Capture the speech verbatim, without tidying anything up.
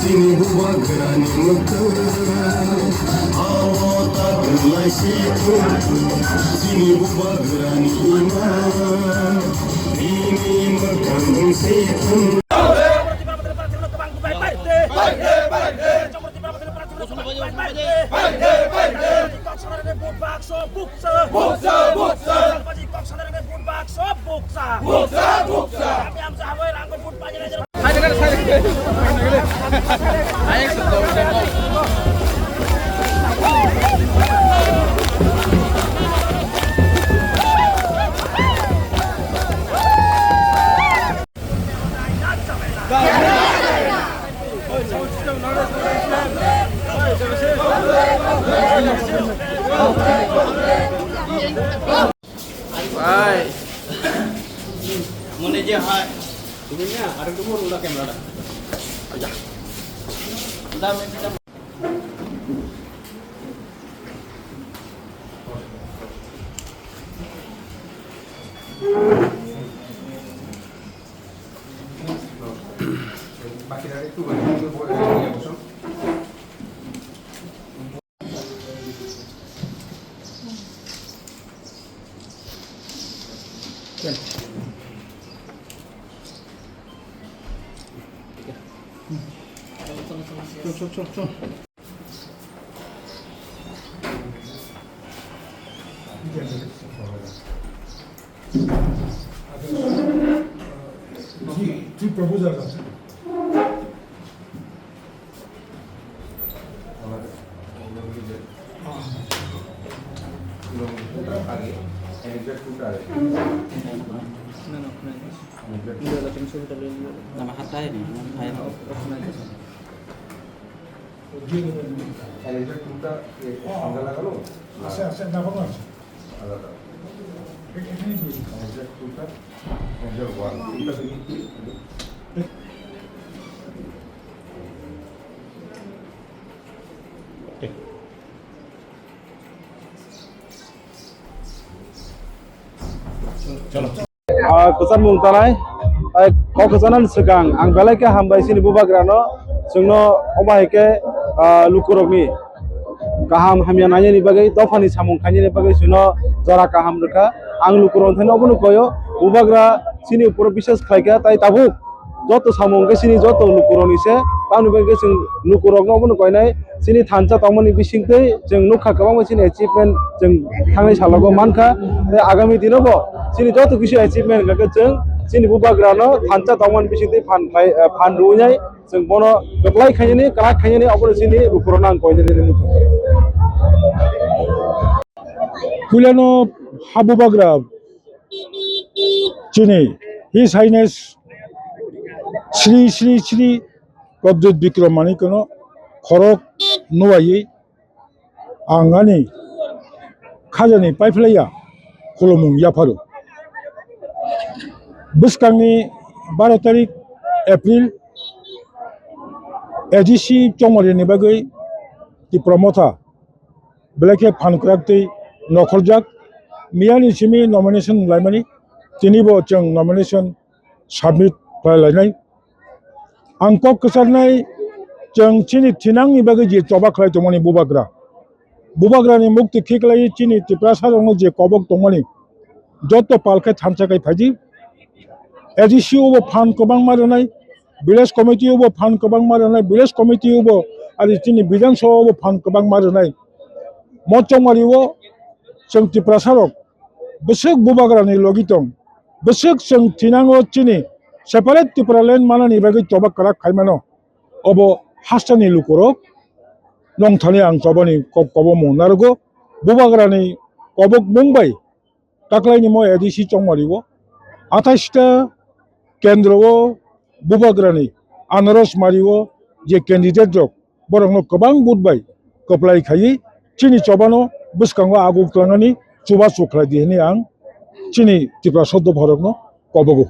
Chini bubagrani mwkhang, awo ta kwlai se thung. Chini bubagrani imang, bini mwkhang se thung. Hai. Mone je hai. Ini ya, ada dulu udah kamera dah. Aja. Udah, main kita. কি, কি প্রপোজাল আছে? আছে, আছে, না, ভালো আছে। আলাদা। এ-, এখানে কি? Manager two টা, manager one, two টা দেখি কি? Ah, kwchangmung tanai, ah, kok kwchanani swkang ang belai khe hambai chini bubagrano, chwngno omo hai khe, ah, lukurokni kaham hamya nainani bagwi, dophani samung khainani bagwi chwngno jora kaham rwkha. Ang lukurokno thaino obono koyo, bubagra chini uporo biswas khlaikha, tai tabuk joto samung khe chini joto lukurokni se, tamoni bagwi khe chwng lukurokno obono koinai, chini thansa tongmani bisingtwi chwng nukha kwbangma chini achievement chwng thangnai salogo mankha, tei agami dinobo chini joto kisu achievement hwnkha khe chwng chini bubagrano thansa tongmani bisingtwi phan khlai, eh, phan rwinai chwng bono kwplai khainani, kwrak khainani, obono chini lukurokno ang koinani. Puilano ha bubagra chini His Highness Shri Shri Shri Pradyut Bikram Manikno khorok nuwaiwi ang ani khajani paiphlaiya khulumung yapharo. Bwskangni baro tarik April A D C chongmarini bagwi Tipra Motha belai khe phan kwrak tei nokhorjak. Miyani simi nomination laimani, tinibo chwng nomination submit khlai lainai. Ang kok kwcharnai, chwng chini thinangni bagwi je choba khlai tongmani bubagra, bubagrani mukti khiklai chini Tiprasarokno je kobok tongmani, joto pal khe thansa khai phaidi. A D C o bo phan kwbangma rwnai, village committee o bo phan kwbangma rwnai, village committee o bo, ari chini Bidhan Sabha o bo phan kwbangma rwnai. Mo chongmari o chwng Tiprasarok bwswk bubagrani logi tong, bwswk chwng thinango chini separate Tipraland manani bagwi choba kwrak khaimano. Obo hasteni lukurok nongthani ang chobani kok-, kobomung narogo. Bubagrani kobokmung bai taklaini mo A D C chongmari o athais ta kendro o bubagrani anaros mari o je candidate rok borokno kwbang vote bai kwplai khaiwi chini chobano bwskango aguk tlangani chubachu khlai di hwnwi ang chini Tripura soddo borokno kobogo.